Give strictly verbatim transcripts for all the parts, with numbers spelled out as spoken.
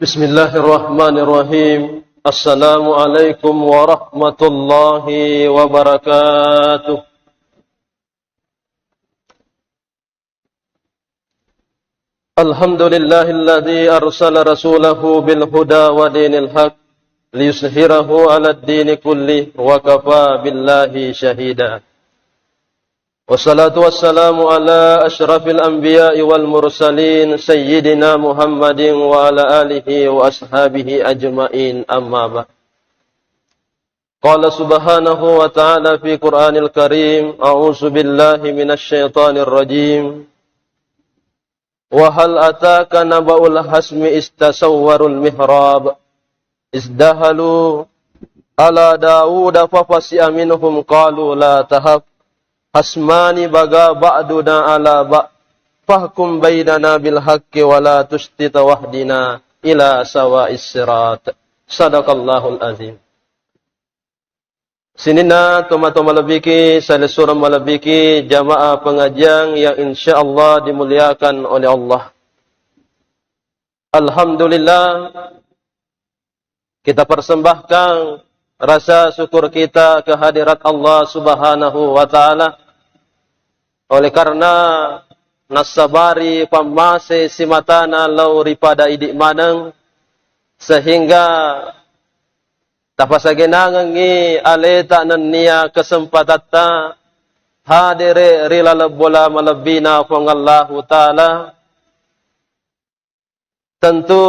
Bismillahirrahmanirrahim. Assalamualaikum warahmatullahi wabarakatuh. Alhamdulillahilladzi arsala rasulahu bil huda wa dinil haq liyuzhirahu 'alad dini kulli wa kafa billahi syahida. Wassalatu wassalamu ala asyrafil anbiya'i wal mursalin sayyidina Muhammadin wa ala alihi wa ashabihi ajma'in, amma ba'd. Qala subhanahu wa ta'ala fi Qur'anil Karim, a'udzu billahi minasy syaithanir rajim. Wa hal ataka naba'ul khasmi istasawwarul mihrab. Izdahalu ala Dawuda fafasi'a minhum qalu la tahaf. Khasmani baga ba'duna ala ba-, fahkum bainana bil haqqi wa la tusytit wahdina ila sawa'is sirat. Sadaqallahul azim. Sininna tomatoa malebbiki, salessureng malebbiki, jamaah pengajian yang insya Allah dimuliakan oleh Allah. Alhamdulillah, kita persembahkan rasa syukur kita ke hadirat Allah Subhanahu wa Ta'ala. Oleh karena nassabari pammase simatana lao ri pada idi maneng, sehingga tapasagenangengngi aleta nennia kesempatatta hadere ri laleng bola malebbina Puang Allahu Ta'ala, tentu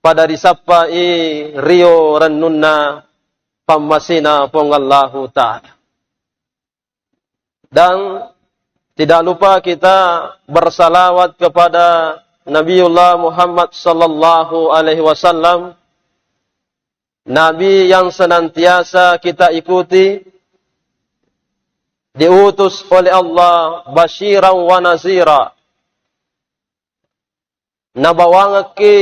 pada risappai rio rennunna pammasena Puang Allahu Ta'ala. Dan tidak lupa kita bersalawat kepada Nabiullah Muhammad sallallahu alaihi wasallam, Nabi yang senantiasa kita ikuti, diutus oleh Allah basyiran wa nazira. Nabawangekki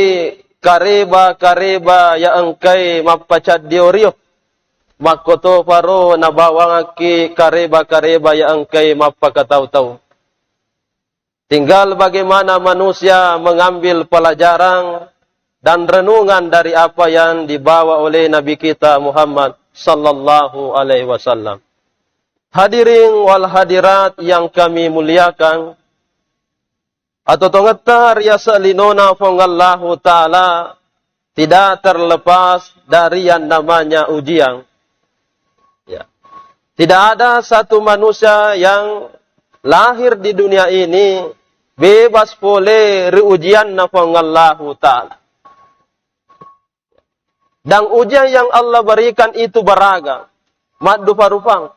kareba-kareba ya engkai mappacaddio rio. Makkotoparo nabawangekki kareba-kareba ya engkai mappakatau-tau. Tinggal bagaimana manusia mengambil pelajaran dan renungan dari apa yang dibawa oleh Nabi kita Muhammad sallallahu alaihi wasallam. Hadirin wal hadirat yang kami muliakan, atau tongetta riaseng linona Puang Allahu Ta'ala tidak terlepas dari yang namanya ujian. Ya. Tidak ada satu manusia yang lahir di dunia ini bebas pole ri ujianna Puang Allahu Ta'ala. Dan ujian yang Allah berikan itu beragam, maddupa-rupang.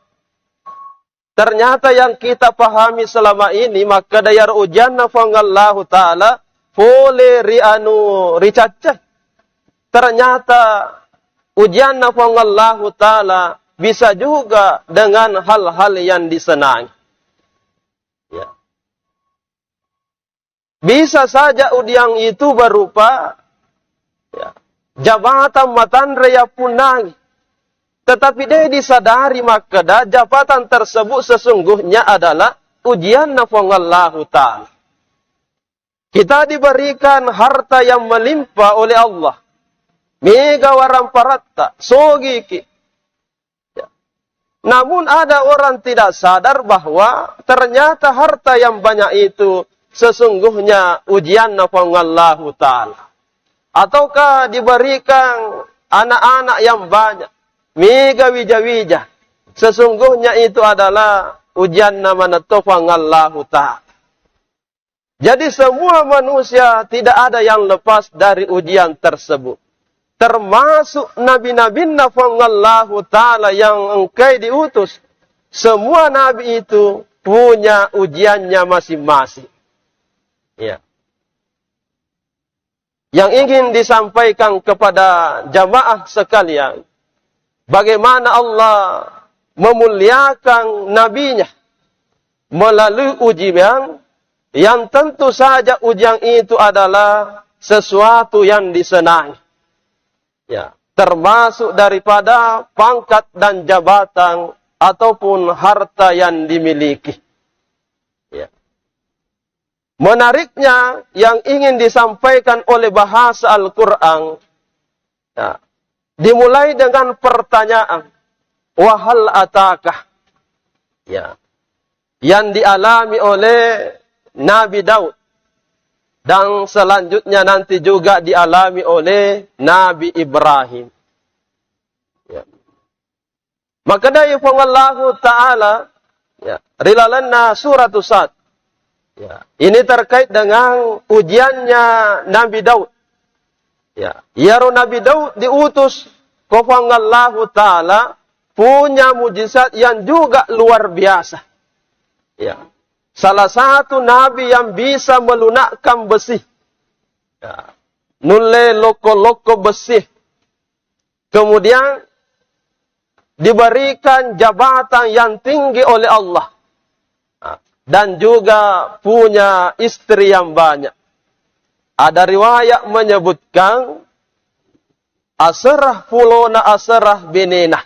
Ternyata yang kita pahami selama ini, makkeda iyaro ujianna Puang Allahu Ta'ala pole ri anu ricacca. Ternyata ujianna Puang Allahu Ta'ala bisa juga dengan hal-hal yang disenangi. Ya. Bisa saja ujian itu berupa, ya, jabatan matanre yappunnangi. Tetapi de disadari makkeda jabatan tersebut sesungguhnya adalah ujianna Puang Allahu Ta'ala. Kita diberikan harta yang melimpah oleh Allah. Mega waramparatta, sogiki. Ya. Namun ada orang tidak sadar bahwa ternyata harta yang banyak itu sesungguhnya ujianna Puang Allahu Ta'ala. Ataukah diberikan anak-anak yang banyak, mega wija-wija, sesungguhnya itu adalah ujianna manetto Puang Allahu Ta'ala. Jadi semua manusia tidak ada yang lepas dari ujian tersebut. Termasuk nabi-nabinna Puang Allahu Ta'ala yang engkai diutus. Semua nabi itu punya ujiannya masing-masing. Ya. Yang ingin disampaikan kepada jamaah sekalian, bagaimana Allah memuliakan nabinya melalui ujian yang tentu saja ujian itu adalah sesuatu yang disenangi. Ya, termasuk daripada pangkat dan jabatan ataupun harta yang dimiliki. Ya. Menariknya, yang ingin disampaikan oleh bahasa Al-Quran, ya, dimulai dengan pertanyaan, "Wahal ataka?" Ya, yang dialami oleh Nabi Daud dan selanjutnya nanti juga dialami oleh Nabi Ibrahim. Ya. Makkedai Puang Allahu Ta'ala, ya, ri lalenna Suratu Sad. Ya, ini terkait dengan ujiannya Nabi Daud. Ya, iyaro Nabi Daud diutus ko Puang Allahu Ta'ala punya mujizat yang juga luar biasa. Ya. Salah satu nabi yang bisa melunakkan besi. Ya. Nulle lokko-lokko besi. Kemudian diberikan jabatan yang tinggi oleh Allah. Dan juga punya istri yang banyak. Ada riwayat menyebutkan, asera pulona asera benena.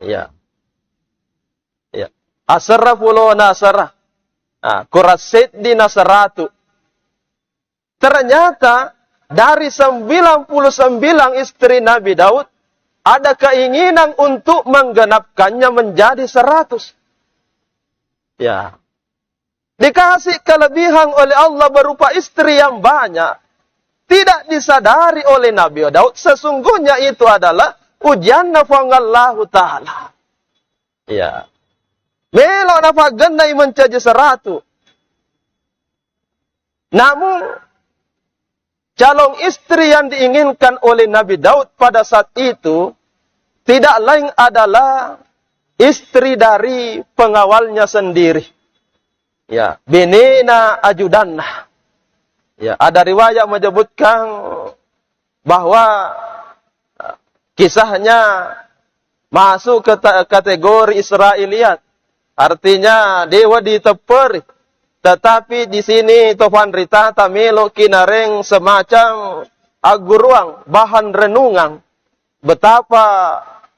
Ya. Ya. Asera pulona asera. Ah, kurang seddi na seratu. Ternyata dari sembilan puluh sembilan istri Nabi Daud, ada keinginan untuk menggenapkannya menjadi seratus. Ya. Dikasih kelebihan oleh Allah berupa istri yang banyak. Tidak disadari oleh Nabi Daud, sesungguhnya itu adalah ujianna Puang Allahu Ta'ala. Ya. Melo napaggennai mencaji seratu. Namun, calon istri yang diinginkan oleh Nabi Daud pada saat itu tidak lain adalah istri dari pengawalnya sendiri. Ya, benena ajudanna. Ya, ada riwayat menyebutkan bahwa, eh, kisahnya masuk ke ta-, kategori Israiliyat. Artinya, dewa ditepperi. Tetapi di sini topan ritata melo kinareng semacam agguruang, bahan renungan. Betapa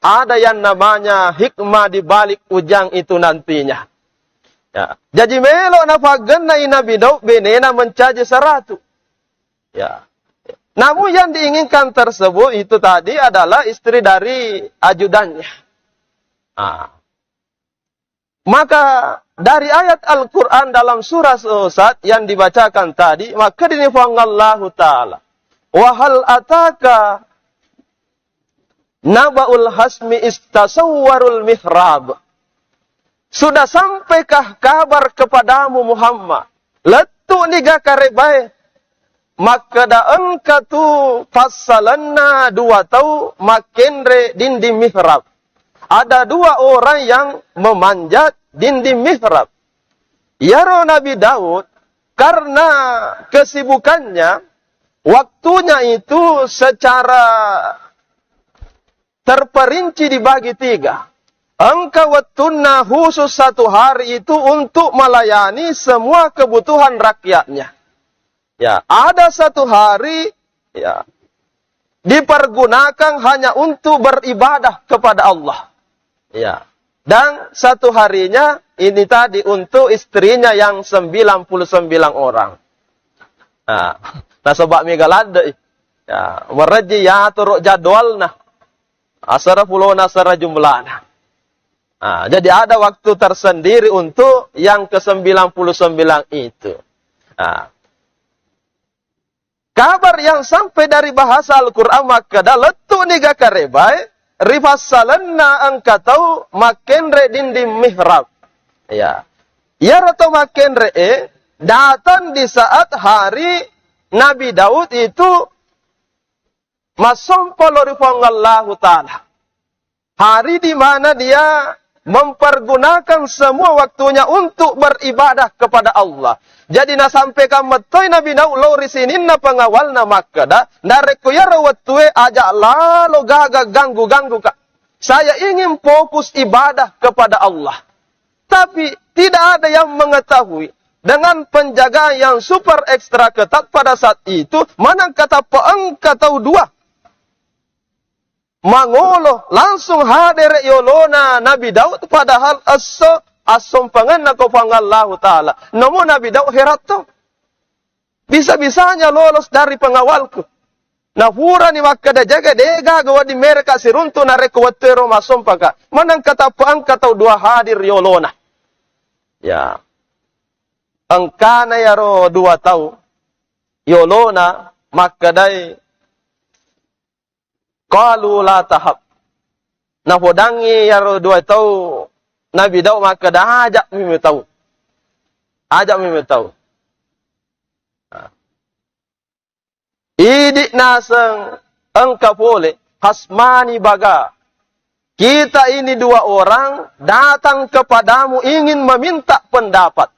ada yang namanya hikmah di balik ujian itu nantinya. Ya. Jadi melo napaggennai Nabi Daud benena mencaji seratu. Ya. Namun yang diinginkan tersebut itu tadi adalah istri dari ajudannya. Ah. Maka dari ayat Al-Quran dalam surah Sad yang dibacakan tadi, maka dini Puang Allahu Ta'ala, "Wahal ataka nabaul hasmi istasawwarul mihrab." Sudah sampaikah kabar kepadamu Muhammad? Lettu niga karebae makkeda engka tu passalenna dua tau makkenre dinding mihrab. Ada dua orang yang memanjat dinding mihrab. Iyaro Nabi Daud, karena kesibukannya, waktunya itu secara terperinci dibagi tiga. Engka wettunna khusus satu hari itu untuk melayani semua kebutuhan rakyatnya. Ya, ada satu hari, ya, dipergunakan hanya untuk beribadah kepada Allah. Ya. Dan satu harinya ini tadi untuk istrinya yang sembilan puluh sembilan orang. Nah, nasaba mega ladde. Ya, merejji yatoro jadwalna. Asara pulona asara jumlana. Nah, jadi ada waktu tersendiri untuk yang kesembilan puluh sembilan itu. Nah, kabar yang sampai dari bahasa Al-Quran makkeda lettu niga karebae, rifassalenna engka tau makkenre dinding mihrab. Ya. Iyaro to makkenre e datang di saat hari Nabi Daud itu massompa lao ri Puang Allahu Ta'ala. Hari di mana dia mempergunakan semua waktunya untuk beribadah kepada Allah. Jadi nasampaikan mettoi Nabi Daud lao ri sininna pengawalna makkeda, narekko iyaro wettue aja lalo gaga ganggu-ganggu ka. Saya ingin fokus ibadah kepada Allah. Tapi tidak ada yang mengetahui dengan penjagaan yang super ekstra ketat pada saat itu, manang katappa engka tau dua mangolo langsung hadere yolona Nabi Daud, padahal esso assompangenna ko Puang Allahu Ta'ala. Namo Nabi Daud heratto. Bisa-bisanya lolos dari pengawalku. Nafurani makkeda jaga, de gaga wedding mereka siruntu narekko wettu ero massompaka. Maneng katappa engka tau dua hadir yolona. Ya. Engkana yaro dua tau yolona makkedai, qalu la tahab. Napodangngi yaro dua tau Nabi Daud makkeda, ajak mi metau. Ajak mi metau. Nah. Idi naseng engka pole, khasmani baga. Kita ini dua orang datang kepadamu ingin meminta pendapat.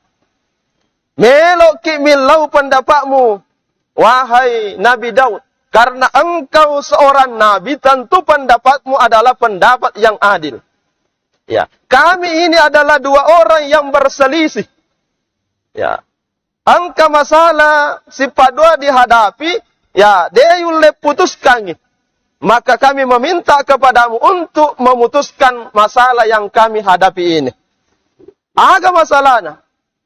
Meloki millau pendapatmu, wahai Nabi Daud. Karena engkau seorang nabi, tentu pendapatmu adalah pendapat yang adil. Ya, kami ini adalah dua orang yang berselisih. Ya. Engka masalah sipadua dihadapi, ya, de yulle putuskangi. Maka kami meminta kepadamu untuk memutuskan masalah yang kami hadapi ini. Aga masalahna?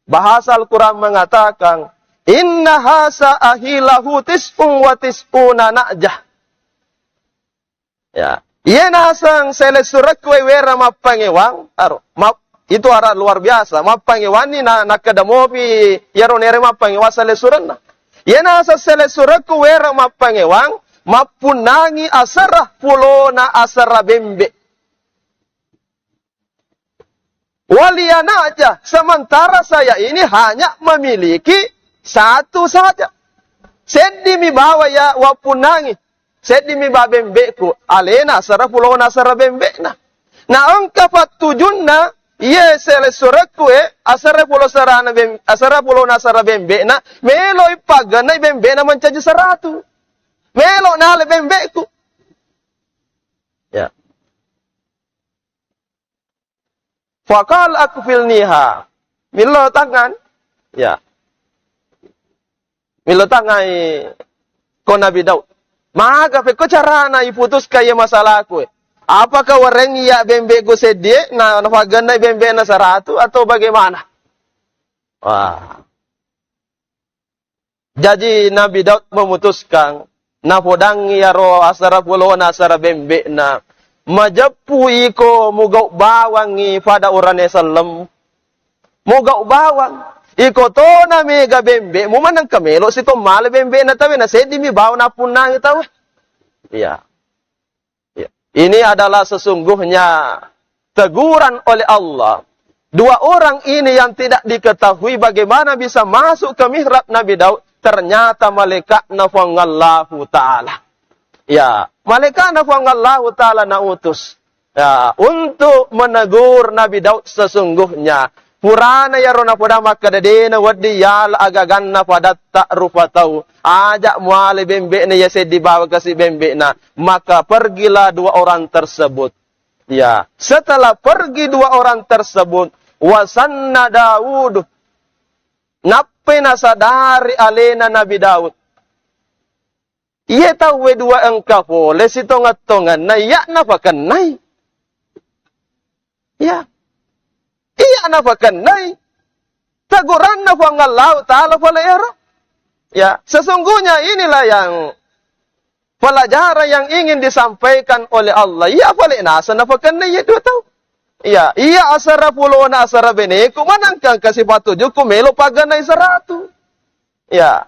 Bahasa Al-Quran mengatakan, inna hasa ahilahu tis'un wa tis'una na'jah. Ya. Iye naseng selessurekku e wera mappangewang, aro, map-, itu ara luar biasa. Mappangewanni na, nakkeda mopi iyaro nere mappangewang selessurenna. Iye naseng selessurekku wera mappangewang, mappunnangi asera pulona asera bembe. Waliana aja, sementara saya ini hanya memiliki satu saja. Seddimi bawa ya wappunnangi. Seddimi ba bembe'ku. Alena asera pulona asera bembe'na. Na engka pattujunna, iye selessurekku e, asera pulo serana bem-, asera pulona asera bembe'na, meloi paggannai bembe'na mancaji seratu. Melo nale bembe'ku. Ya. Faqal akfilniha. Millau tangan. Ya. Millau tangai ko Nabi Daud. Maga pekko carana iputuska iye masalaku e. Apakah warengngi iya bembe'ku seddie, na, nafagannai bembe'na seratu atau bagaimana? Wah. Jaji Nabi Daud memutuskan, napodangngi iyaro asara pulona asara bembe'na, majeppu iko mugau bawangngi pada urane sellem. Mugau bawang. Iko tona mega bembe'mu manengka melo siko male bembe'na tawe, na seddimi bawang nappunnangi tawe. Iya. Ya. Ini adalah sesungguhnya teguran oleh Allah. Dua orang ini yang tidak diketahui bagaimana bisa masuk ke mihrab Nabi Daud, ternyata malaikatna Puang Allahu Ta'ala. Ya, malaikatna Puang Allahu Ta'ala nautus. Ya, untuk menegur Nabi Daud sesungguhnya. Purana iyaro napoda makkeda, dena wedding yala agaganna padatta rupa tau. Aja muale bembe'na iya seddi bawa kasi bembe'na. Maka pergilah dua orang tersebut. Ya, setelah pergi dua orang tersebut, wasanna Daud. Nappai nasadari alena Nabi Daud. Iye tauwe dua engka pole sitongeng-tongenna, iya napakennai. Ya. Iya napakennai. Teguranna Puang Allahu Ta'ala pole ero. Ya, sesungguhnya inilah yang pelajaran yang ingin disampaikan oleh Allah. Iya pole naseng napakennai iye dua tau. Ya, iya asara pulona asara beneku manangkang kasi patujukku melo pagannai seratu. Ya.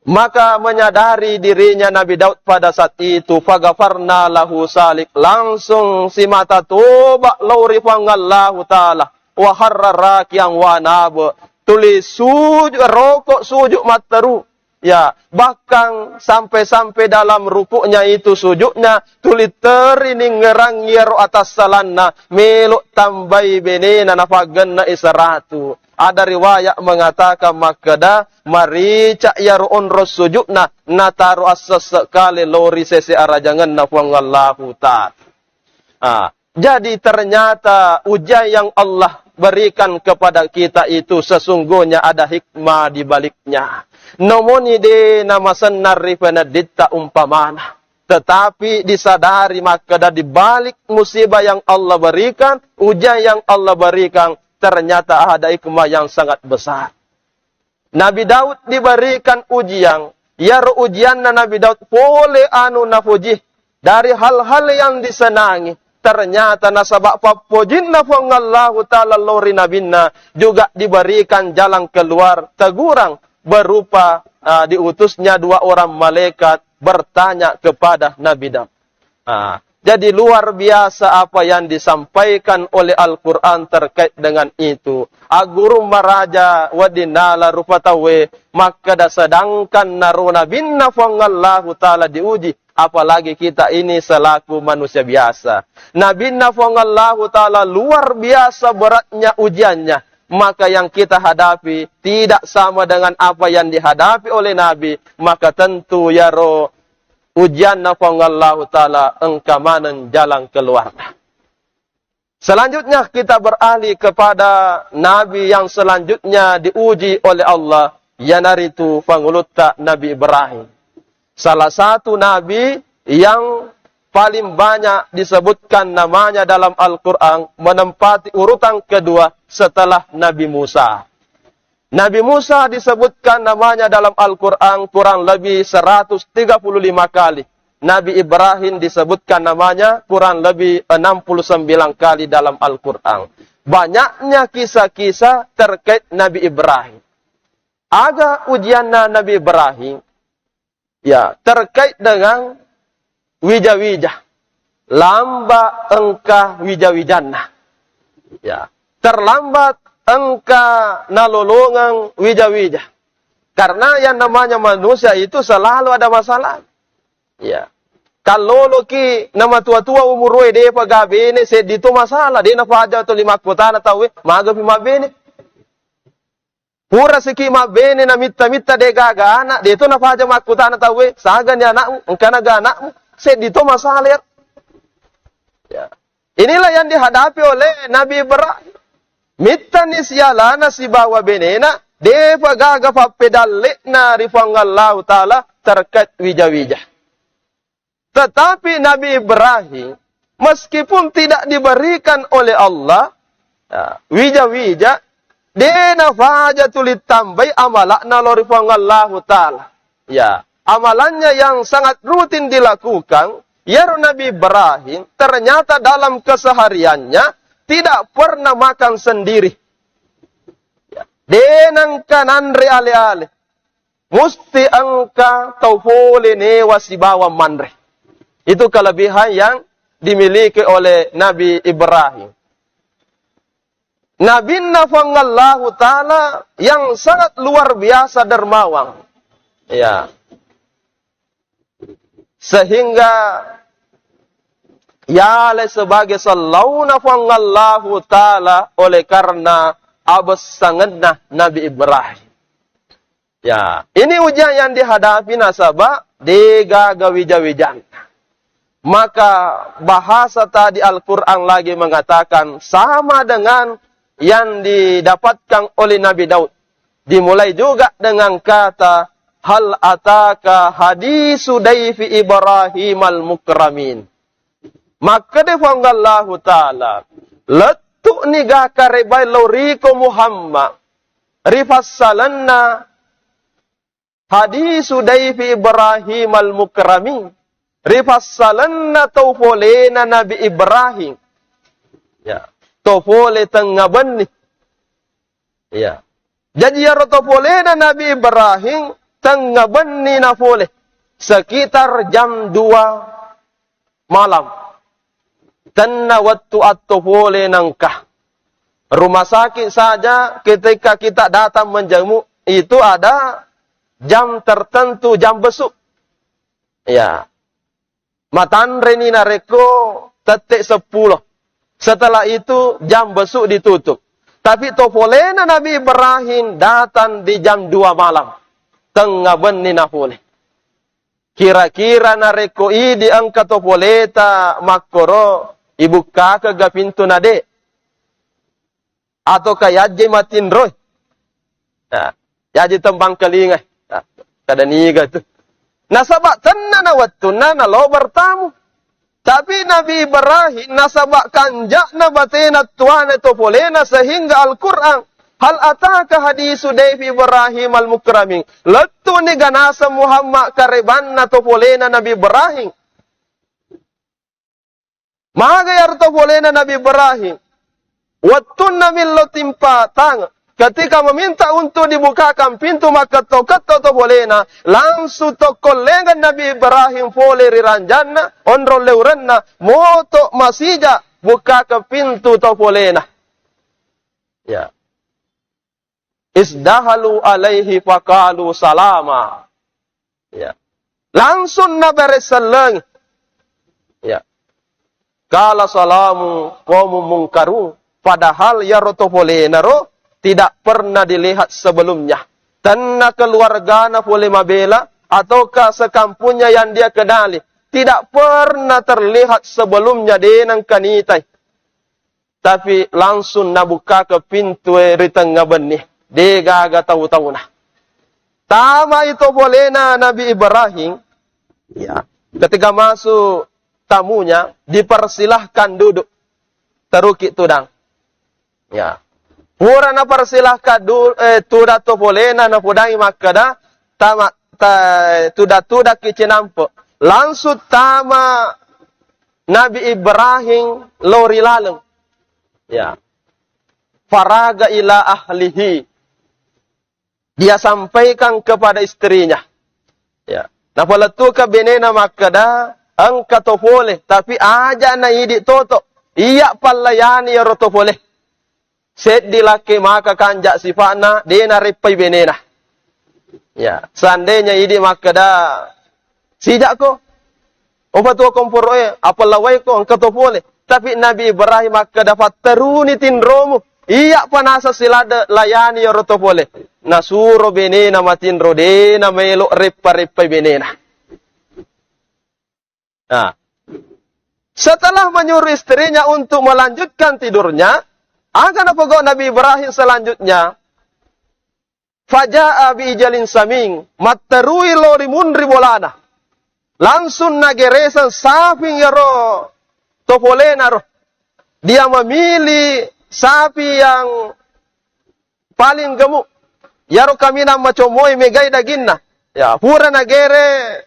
Maka menyadari dirinya Nabi Daud pada saat itu, fagafarna lahu salik, langsung simata toba lao ri Puang Allahu Ta'ala, wa harra rakian wa naba, tuli sujud, roko sujud matteru. Ya, bahkan sampai-sampai dalam rukuknya itu sujudnya, tuli teri ningerang iyaro atassalanna, melo tambai benena napaggenna iseratu. Ada riwayat mengatakan makkeda, marica iyaro onrong sujudna, nataro assesse kale lao ri sese arajangenna Puang Allahu Ta'ala. Ah, jadi ternyata ujian yang Allah berikan kepada kita itu sesungguhnya ada hikmah di baliknya. Nomoni de namasennang ri penedditta umpamana. Tetapi disadari makkeda di balik musibah yang Allah berikan, ujian yang Allah berikan, ternyata ada hikmah yang sangat besar. Nabi Daud diberikan ujian, iyaro ujianna Nabi Daud pole anu napoji dari hal-hal yang disenangi. Ternyata nasaba pappojinna Puang Allahu Ta'ala lao ri nabinna, juga diberikan jalan keluar, teguran berupa, ah, diutusnya dua orang malaikat bertanya kepada Nabi Daud. Ah, jadi luar biasa apa yang disampaikan oleh Al-Quran terkait dengan itu. Aggurung maraja wedding nala rupa tauwe, makkeda sedangkan naro nabinna Puang Allahu Ta'ala diuji, apalagi kita ini selaku manusia biasa. Nabinna Puang Allahu Ta'ala luar biasa beratnya ujiannya, maka yang kita hadapi tidak sama dengan apa yang dihadapi oleh Nabi, maka tentu yaro ujianna Puang Allahu Ta'ala engka maneng jalan keluarna. Selanjutnya kita beralih kepada Nabi yang selanjutnya diuji oleh Allah, yanaritu pangulutta Nabi Ibrahim. Salah satu Nabi yang paling banyak disebutkan namanya dalam Al-Quran, menempati urutan kedua setelah Nabi Musa. Nabi Musa disebutkan namanya dalam Al-Quran kurang lebih seratus tiga puluh lima kali. Nabi Ibrahim disebutkan namanya kurang lebih enam puluh sembilan kali dalam Al-Quran. Banyaknya kisah-kisah terkait Nabi Ibrahim. Aga ujianna Nabi Ibrahim? Ya, terkait dengan wija-wija. Lamba engka wija-wijanna. Ya, terlambat engka nalolongeng wija-wija. Karena yang namanya manusia itu selalu ada masalah. Ya. Kalloloki namatua-tua umurue depa gabene, seddi to masalah, de nafaja to limakkotana tauwe, magapi mabbene. Pura siki mabbene na mitta-mitta de gaga anak, de to nafaja makkutana tauwe, sagani anakmu, engkana ga anakmu, seddi to masalah. Ya. Inilah yang dihadapi oleh Nabi Ibrahim. Mittani sialana sibawa benena, depa gaga pappedalle'na ri Puang Allahu Ta'ala terkait wija-wija. Tetapi Nabi Ibrahim, meskipun tidak diberikan oleh Allah, ya, wija-wija, de nafaja tuli tambai amalakna lao ri Puang Allahu Ta'ala. Ya, amalannya yang sangat rutin dilakukan, yaro Nabi Ibrahim, ternyata dalam kesehariannya tidak pernah makan sendiri. Ya, de nengka nanre ale-ale. Musti engka tau pole newa sibawa manre. Itu kelebihan yang dimiliki oleh Nabi Ibrahim. Nabinna Puang Allahu Ta'ala yang sangat luar biasa dermawan. Ya. Sehingga yale sebagai sellauna Puang Allahu Ta'ala oleh karena abessangenna Nabi Ibrahim. Ya, ini ujian yang dihadapi nasaba de gaga wija-wijanna. Maka bahasa tadi Al-Quran lagi mengatakan sama dengan yang didapatkan oleh Nabi Daud. Dimulai juga dengan kata, "Hal ataka hadisu daifi Ibrahim al-mukramin." Makkeda Puang Allahu Ta'ala, lettu'ni ga karebai lao riko Muhammad, ri passalenna hadisu daifi Ibrahim al-mukramin, ri passalenna tau polena Nabi Ibrahim. Ya, tau pole tengnga benni. Iya. Jaji iyaro to polena Nabi Ibrahim tengnga benni na pole, sekitar jam dua malam. Tenna wettu atto pole nengka. Rumah sakit saja ketika kita datang menjenguk itu ada jam tertentu, jam besuk. Ya. Matanreni narekko tette seppulo. Setelah itu jam besuk ditutup. Tapi to polena Nabi Ibrahim datang di jam dua malam. Tengnga benni na pole. Kira-kira narekko idi engka to poleta makkoro, ibukkakega pintu na de? Atau ka yajje matinroi. Nah, jaji tembang kelinga. Nah, kada niga tu. Nasaba tenna na wettunna nalo bertamu. Tapi Nabi Ibrahim nasaba kanja'na batena tuana to polena sehingga Al-Quran, "Hal ataka hadisu daifi Ibrahim al-mukramin." Lettuni ganasa Muhammad karebanna to polena Nabi Ibrahim. Maga iyaro to polena Nabi Ibrahim? Wettunna millo timpa tang, ketika meminta untuk dibukakan pintu makketto-ketto to polena, langsung tokkollengan Nabi Ibrahim pole ri ranjanna, onrong leurenna, moto masija bukkake pintu to polena. Ya. Izdahalu alaihi faqalu salama. Ya. Langsung nabere selleng. Ya. Qala salamu qaumun munkarun. Padahal iyaro to polena ro tidak pernah dilihat sebelumnya. Tenna keluargana pole mabela ataukah sekampungnya yang dia kenali. Tidak pernah terlihat sebelumnya, de nengka nitai. Tapi langsung nabukkake pintue ri tengnga benni. De gaga tau-tauna. Tamai to polena Nabi Ibrahim. Ya. Ketika masuk tamunya, dipersilahkan duduk. Teruki tudang. Ya. Pura napersilahkan du-, eh, tudang to polena, napodangi makkeda, tama-, ta-, tudang-tudangki cinampe. Langsung tama Nabi Ibrahim lao ri laleng. Ya. Faraga ila ahlihi. Dia sampaikan kepada istrinya. Ya. Napalettuka benena makkeda, engka to pole, tapi aja na idi toto. Iya pallayani iyaro to pole. Seddi lakke maka kanja sifa'na, de nareppai benena. Ya, seandainya idi makkeda, "Sijakko, opa tuo komporo e, apa lawaiko, engka to pole." Tapi Nabi Ibrahim makkeda, "Patteruni tinromu. Iya panasa silada layani iyaro to pole." Nasuro benena matinro, de namelo reppa-reppai benena. Nah, setelah menyuruh istrinya untuk melanjutkan tidurnya, aga napogau Nabi Ibrahim selanjutnya? Faja'a bi ijalin saming, matterui lo ri munri bolana. Langsung nageresang saping iyaro to polena ro. Dia memilih sapi yang paling gemuk. Iyaro kaminang macomoe megai daginna. Ya, pura nagere,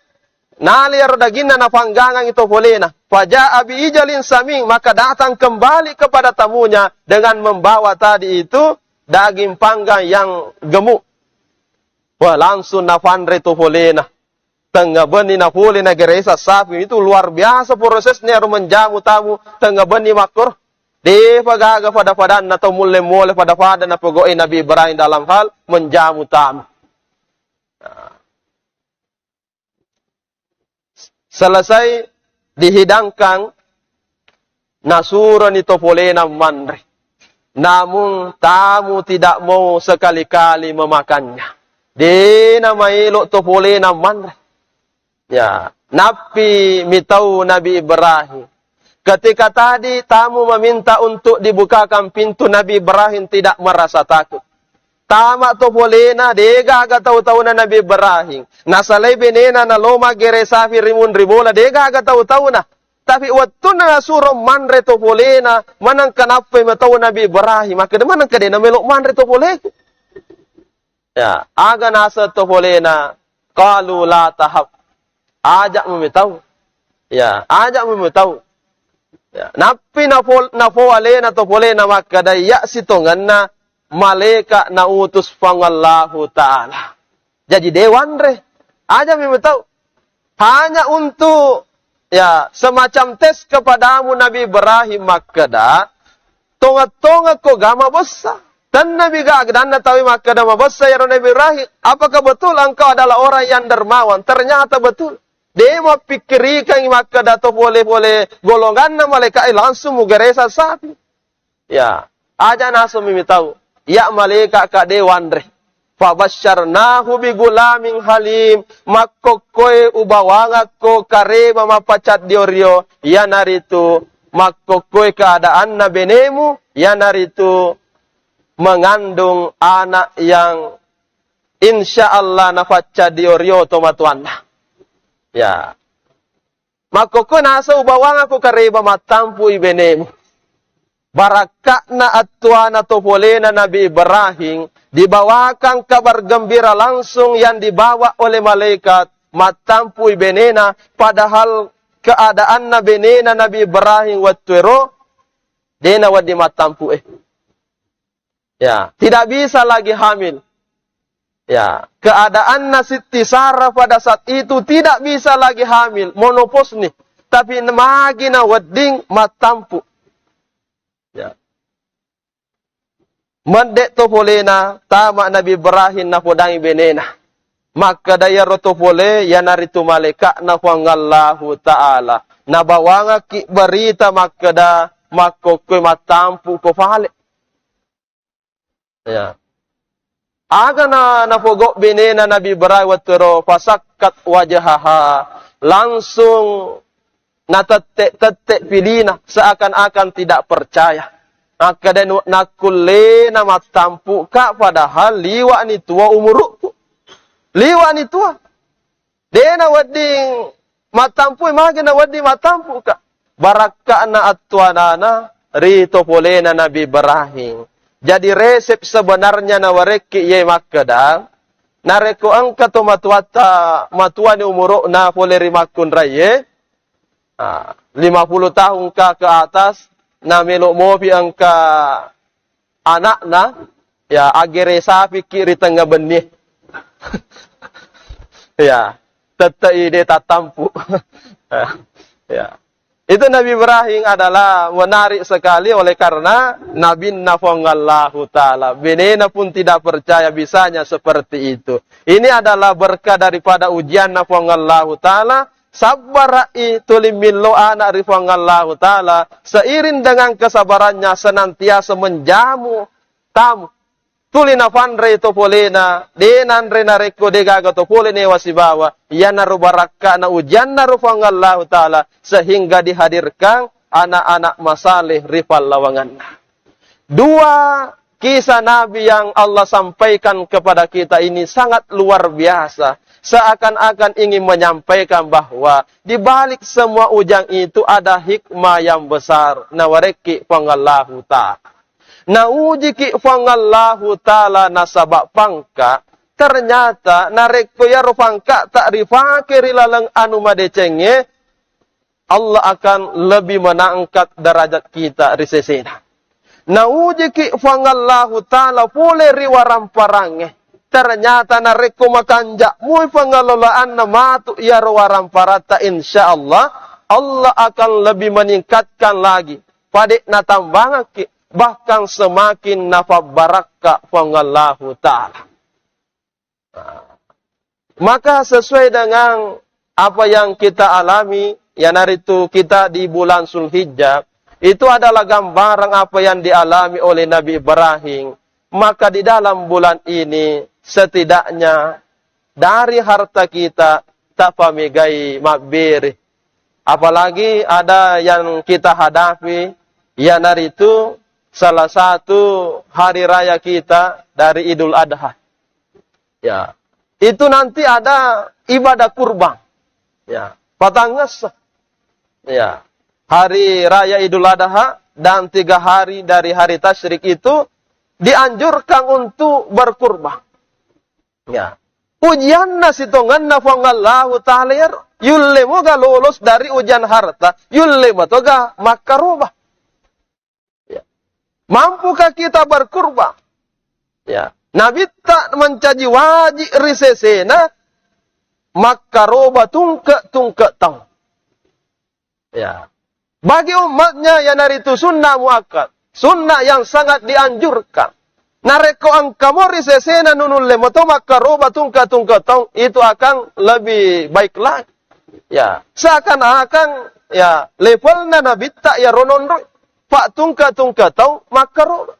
nali iyaro daginna napanggangangi to polena. Faja'a bi ijalin saming, maka datang kembali kepada tamunya dengan membawa tadi itu daging panggang yang gemuk. Wah, langsung napanre to polena. Tengnga benni napole nageresa sapi, itu luar biasa prosesnya ro menjamu tamu tengnga benni makkoro. Depa gaga pada-padanna tau mulle mole pada-pada napogau'i Nabi Ibrahim dalam hal menjamu tamu. Nah. Selesai dihidangkan, nasuroni to polena manre. Namun tamu tidak mau sekali-kali memakannya. De namaelo to polena manre. Ya, nappi mitau Nabi Ibrahim. Ketika tadi tamu meminta untuk dibukakan pintu, Nabi Ibrahim tidak merasa takut. Tama to polena, de gaga tau-tauna Nabi Ibrahim. Nasalai benena nalo maggere sapi ri munri bola, de gaga tau-tauna. Tapi wettunna nasuro manre to polena, manengka nappai matau Nabi Ibrahim. Makkeda, "Manengka de namelo manre to poleku?" Ya, aga naseng to polena, qalu la tahab. Ajak mumitau. Ya, ajak mumitau. Ya, nappi nafo-, nafo alena to polena makkeda, "Iya sitongenna malaika nautus Puang Allahu Ta'ala." Jaji de wanre. Ajak mumitau. Hanya untuk, ya, semacam tes kepadamu Nabi Ibrahim makkeda, tonga-tonga ko ga mabessa. Tennabi ga agedanna tawi makkeda mabessa yaro Nabi Ibrahim. Apakah betul engkau adalah orang yang dermawan? Ternyata betul. De mappikkirikangi makkeda to pole-pole golonganna malaika, eh, langsung mugeresa sapi. Ya, aja naseng mimitau. Ya malaika ka de wanre. Fabasyarnahu bi gulamin halim. Makkokkoe ubawangakko kareba mapacaddio-rio. Iyanaritu makkokkoe keadaanna benemu. Iyanaritu mengandung anak yang insya Allah nafaccadio-rio tomatoanna. Ya. Makkokko naseng ubawangako kareba mattampu'i benemu. Barakka'na attuana to polena Nabi Ibrahim, dibawakan kabar gembira langsung yang dibawa oleh malaikat, mattampu'i benena, padahal keadaanna benena Nabi Ibrahim wettu ero, dena wedding mattampu'e. Ya, tidak bisa lagi hamil. Ya, keadaanna Siti Sarah pada saat itu tidak bisa lagi hamil, menopause nih. Tapi magi na wedding mattampu. Ya. Medde to polena, tama Nabi Ibrahim napodangi benena. Makkeda iyaro to pole, iyanaritu malaika'na Puang Allahu Ta'ala. Nabawangakki berita makkeda, makkokkoe mattampu ko pale. Ya. Aga na, napogau benena Nabi Ibrahim wettu ero, fasakkat wajhaha. Langsung natette-tette pilina, seakan-akan tidak percaya. Makkeda nu-, nakkullena mattampuka, padahal liwa'ni tua umuruku. Liwa'ni tua. Dena wedding mattampu, magi na wedding mattampuka. Barakka'na attuanana ri to polena Nabi Ibrahim. Jadi resep sebenarnya nawarekki iye makkeda, narekko engka to matuatta, matuani umuru'na pole ri makkunraiye, ah, lima puluh tahun ka ke atas, namelo mopi engka anakna, ya, agere sapiki ri tengnga benni. Ya, tette'i de tattampu. Ya. Itu Nabi Ibrahim adalah menarik sekali oleh karena nabinna Puang Allahu Ta'ala. Benena pun tidak percaya bisanya seperti itu. Ini adalah berkah daripada ujianna Puang Allahu Ta'ala. Sabbara'i tuli millo anak ri Puang Allahu Ta'ala. Seiring dengan kesabarannya senantiasa menjamu tamu. Tuli nafanre to polena, de nanre narekko de gaga to pole newa sibawa, iyanaro barakka'na ujianna ro Puang Allahu Ta'ala, sehingga dihadirkan anak-anak masaleh ri pallawanganna. Dua kisah Nabi yang Allah sampaikan kepada kita ini sangat luar biasa. Seakan-akan ingin menyampaikan bahwa di balik semua ujian itu ada hikmah yang besar. Nawarekki Puang Allahu Ta'ala. Naujiki Puang Allahu Ta'ala nasaba pangka, ternyata narekko iyaro pangka'ta ripake ri laleng anu madecengnge, Allah akan lebih mengangkat derajat kita ri sesena. Naujiki Puang Allahu Ta'ala pole ri waramparangnge, ternyata narekko makanja mui pengelolaanna matu iyaro waramparatta, insya Allah, Allah akan lebih meningkatkan lagi. Pade natambangakki, bahkan semakin napabbarakka Puang Allahu Ta'ala. Maka sesuai dengan apa yang kita alami, yanaritu kita di bulan Zulhijjah, itu adalah gambaran apa yang dialami oleh Nabi Ibrahim. Maka di dalam bulan ini, setidaknya dari harta kita, tapamegai mabbere. Apalagi ada yang kita hadapi, yanaritu salah satu hari raya kita dari Idul Adha. Ya. Itu nanti ada ibadah kurban. Ya. Patangngessa. Ya. Hari raya Idul Adha dan tiga hari dari hari tasyrik itu dianjurkan untuk berkurban. Ya. Ujianna sitongenna Puang Allahu Ta'ala iyaro. Yulle moga lolos dari ujian harta, yulle matoga makkaroba. Ya. Mampukah kita berkurban? Ya. Nabitta mencaji wajib ri sesena makkaroba tungke-tungke taung. Ya. Bagi umatnya, yanaritu sunnah muakkad, sunnah yang sangat dianjurkan. Narekko engka mo ri sesena nunulle moto makkaroba tungka-tungka taung, itu akan lebih baik lagi. Ya, seakan-akan ya levelna nabitta ya rononroi. Pak tungka-tungka taung makkaroba.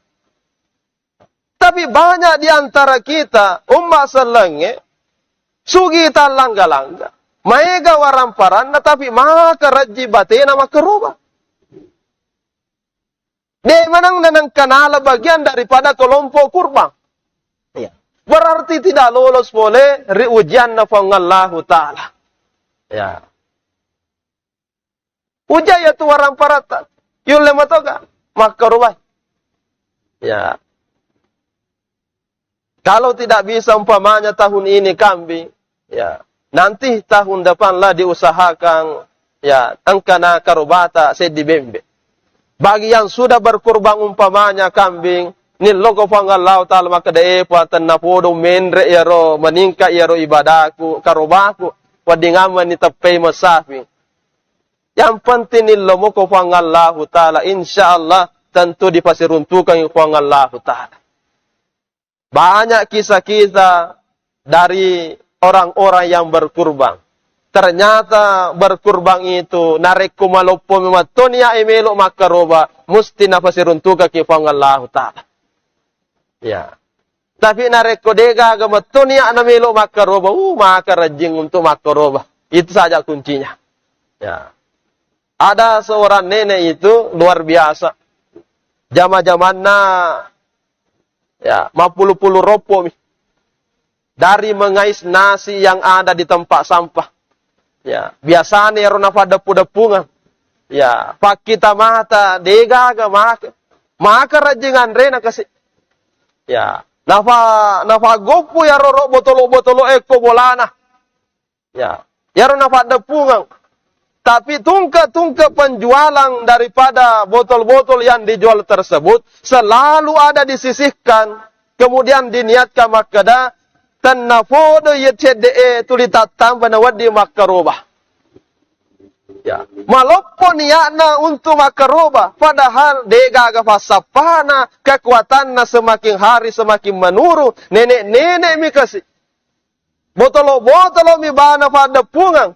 Tapi banyak di antara kita, umma sellengnge, sugi tallangga-langga, maega waramparanna, tapi maka rajji batena makkaroba. De maneng nanengka nala bagian daripada kelompok kurban. Iya. Berarti tidak lolos pole ri ujianna Puang Allahu Ta'ala. Ya. Uja iya tu waramparatta. Yulle matoga makkaroba. Ya. Kalau tidak bisa umpamanya tahun ini kambing, ya, nanti tahun depanlah diusahakan, ya, engkana karobata seddi bembe. Bagi yang sudah berkurban umpamanya kambing, nilloko Puang Allahu Ta'ala makkeda, "Eh, Puang, tennapodo menre iyaro, meningkat iyaro ibadaku, karobaku, weddingammenni teppei mesapi." Yang penting nillomoko Puang Allahu Ta'ala, insya Allah tentu dipasiruntukangi Puang Allahu Ta'ala. Banyak kisah-kisah dari orang-orang yang berkurban. Ternyata berkurban itu, narekko maloppo mematto niat e melo makkaroba, musti napasiruntukaki Puang Allahu Ta'ala. Ya. Tapi narekko degaga metto niatna melo makkaroba, uh, maka rajing untuk makkaroba. Itu saja kuncinya. Ya. Ada seorang nenek itu luar biasa. Jama-jamanna, ya, mappulu-pulu roppo mi. Dari mengais nasi yang ada di tempat sampah. Ya, biasanya ero nafaddeppu-deppungeng. Ya, pakkita mata, degaga maka. Maka rajing anrena kasi. Ya, nafa-, nafagoppu ya roro botolo-botolo ekko bolana. Ya. Iyaro napaddeppungeng. Tapi tungke-tungke penjualan daripada botol-botol yang dijual tersebut selalu ada disisihkan, kemudian diniatkan makkeda, tennapodo iya cedde'e tuli tattamba nawedding makkaroba. Ya. Maloppo niatna untuk makkaroba, padahal degaga passappana, kekuatanna semakin hari semakin menurun, nenek-nenek mi kasi. Botolo-botolo mi bana paddeppungeng.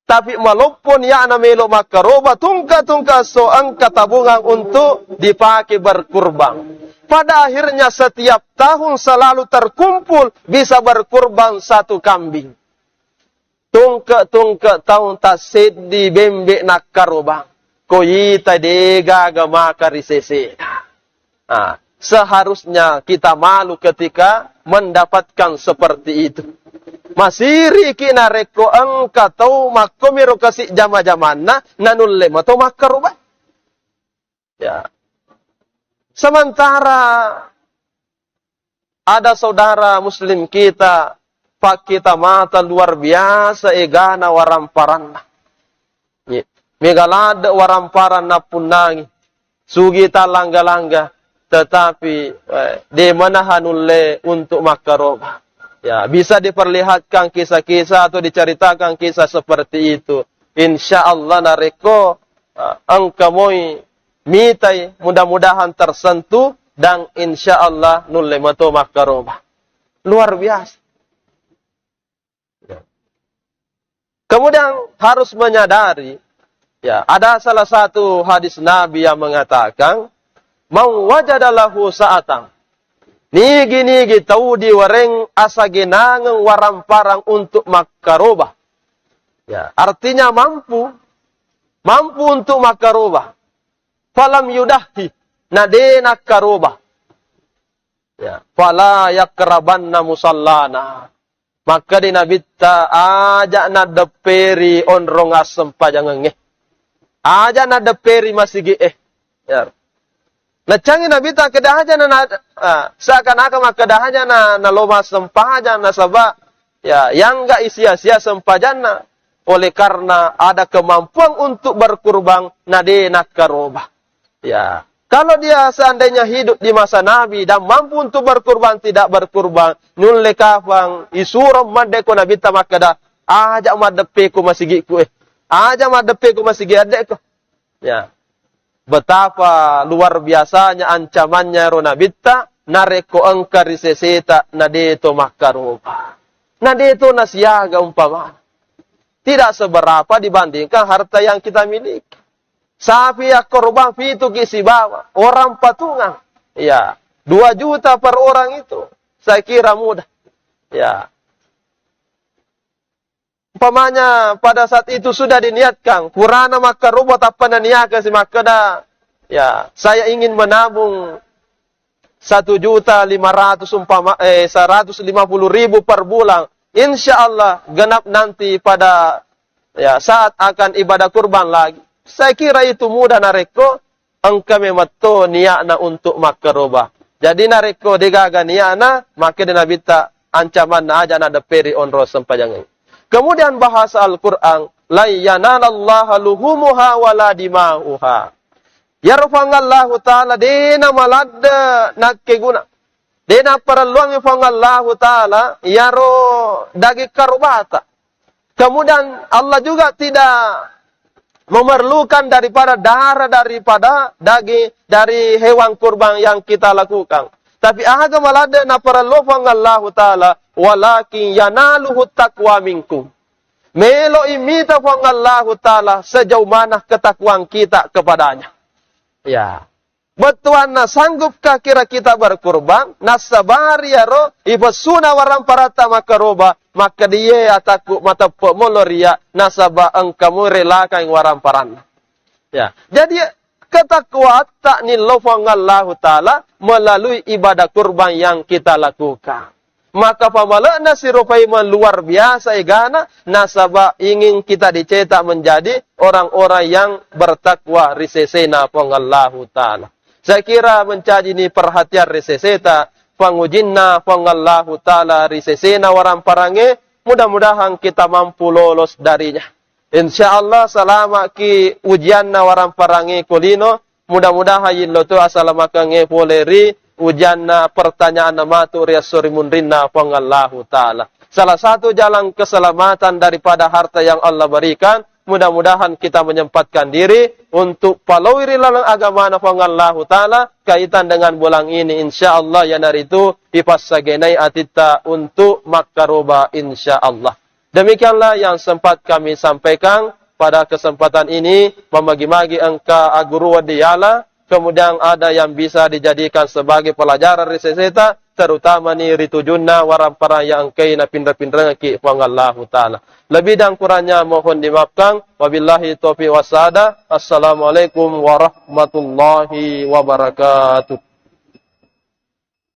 Tapi maloppo niatna melo makkaroba, tungka-tungka so engka tabungan untuk dipakai berkurban. Pada akhirnya setiap tahun selalu terkumpul bisa berkurban satu kambing. Tungke-tungke taung tasseddi bembe nakkarobang. Ko ita degaga maka ri sesena. Ah, seharusnya kita malu ketika mendapatkan seperti itu. Masiriki narekko engka tau makkomiro kasi jama-jamanna nanulle mato makkaroba. Ya. Sementara ada saudara muslim kita, pakkita mata luar biasa egana waramparanna. Ye, mega ladde waramparang nappunnangi. Sugi tallangga-langga, tetapi, eh, de menahan ulle untuk makkaroba. Ya, bisa diperlihatkan kisah-kisah atau diceritakan kisah seperti itu. Insya Allah narekko, eh, engka moi mitai, mudah-mudahan tersentuh dan insya Allah nulle mato makkaroba. Luar biasa. Ya. Kemudian harus menyadari, ya, ada salah satu hadis Nabi yang mengatakan, "Man wajada lahu sa'atan." Nigi-nigi tau diwareng asagenangeng waramparang untuk makkaroba. Ya, artinya mampu, mampu untuk makkaroba. Falam yudahi, na de nakkaroba. Ya, fala yakrabanna musallana. Makkeda Nabitta, aja naddepperi onrong assempajangengnge. Aja naddepperi masigi'e. Ya. Naccangi Nabitta keda aja na, na, ah, seakan-akan makkeda aja na, nalo massempajang nasaba, ya, yang enggak sia-sia sempajanna. Oleh karena ada kemampuan untuk berkurban, na de nakkaroba. Ya, kalau dia seandainya hidup di masa Nabi dan mampu untuk berkurban, tidak berkurban, nulle kafang, isuro madde ko Nabitta makkeda, aja maddeppe ko masigiku, eh. Aja maddeppe ko masigi adde ko. Ya. Betapa luar biasanya ancamannya ro Nabitta, narekko engka ri seseta, na de to makkaroba. Na de to nasiaga umpama. Tidak seberapa dibandingkan harta yang kita miliki. Sapi yakkorobang pitu ki sibawa, orang patungan. Ya, dua juta per orang itu. Saya kira mudah. Ya. Umpamanya pada saat itu sudah diniatkan, purana makkaroba tappa naniakan si makkeda, ya, saya ingin menabung satu juta lima ratus umpama, eh, seratus lima puluh ribu per bulan. insya Allah genap nanti pada, ya, saat akan ibadah kurban lagi. Saya kira itu mudah narekko engka memetto niatna untuk makkaroba. Jadi narekko degaga niatna, maka de Nabitta ancamanna aja nadepperi onro sempajangnge. Kemudian bahasa Al-Quran, "Lan yanalallaha luhumuha wala dima'uha." Yaro Puang Allahu Ta'ala dena maladde nakkeguna. Dena parelluangngi Puang Allahu Ta'ala yaro daging karobata. Kemudian Allah juga tidak memerlukan daripada darah daripada daging dari hewan kurban yang kita lakukan. Tapi aga maladde naparellu Puang Allahu Ta'ala, "Walakin yanaluhu taqwa minkum." Melo'i mita Puang Allahu Ta'ala sejauh mana ketakwaan kita kepadanya. Ya. Bettuanna, sanggupkah kira kita berkurban? Nassabari yaro ipessuna waramparatta makkaroba, makkadiye atakku mateppe molo riya, nasaba engka murelakan waramparanna. Ya. Jadi, ketakwatta nillo Puang Allahu Ta'ala melalui ibadah kurban yang kita lakukan. Maka pamale'na sirupai luar biasa egana, nasaba ingin kita dicetak menjadi orang-orang yang bertakwa ri sesena Puang Allahu Ta'ala. Saya kira mencaji ni perhatian ri seseta, pangujinna Puang Allahu Ta'ala ri sesena waramparangnge, mudah-mudahan kita mampu lolos darinya. Insya Allah, salama'ki ujianna waramparangnge ko lino, mudah-mudahan yillo to asalamakengnge pole ri ujianna pertanyaanna matu ri esso ri munrinna Puang Allahu Ta'ala. Salah satu jalan keselamatan daripada harta yang Allah berikan, mudah-mudahan kita menyempatkan diri untuk palaoi ri laleng agamana Puang Allahu Ta'ala kaitan dengan bulan ini, insya Allah, yanaritu ipassagenai atitta untuk makkaroba, insya Allah. Demikianlah yang sempat kami sampaikan pada kesempatan ini, memagi-magi engka aguru diala, kemudian ada yang bisa dijadikan sebagai pelajaran ri seseta, terutama ni ri tujunna waramparang yang engkai napinra-pinrangki Puang Allahu Ta'ala. Lebih dan kurangnya mohon dimaafkan. Wabillahi taufiq wassaada. Assalamualaikum warahmatullahi wabarakatuh.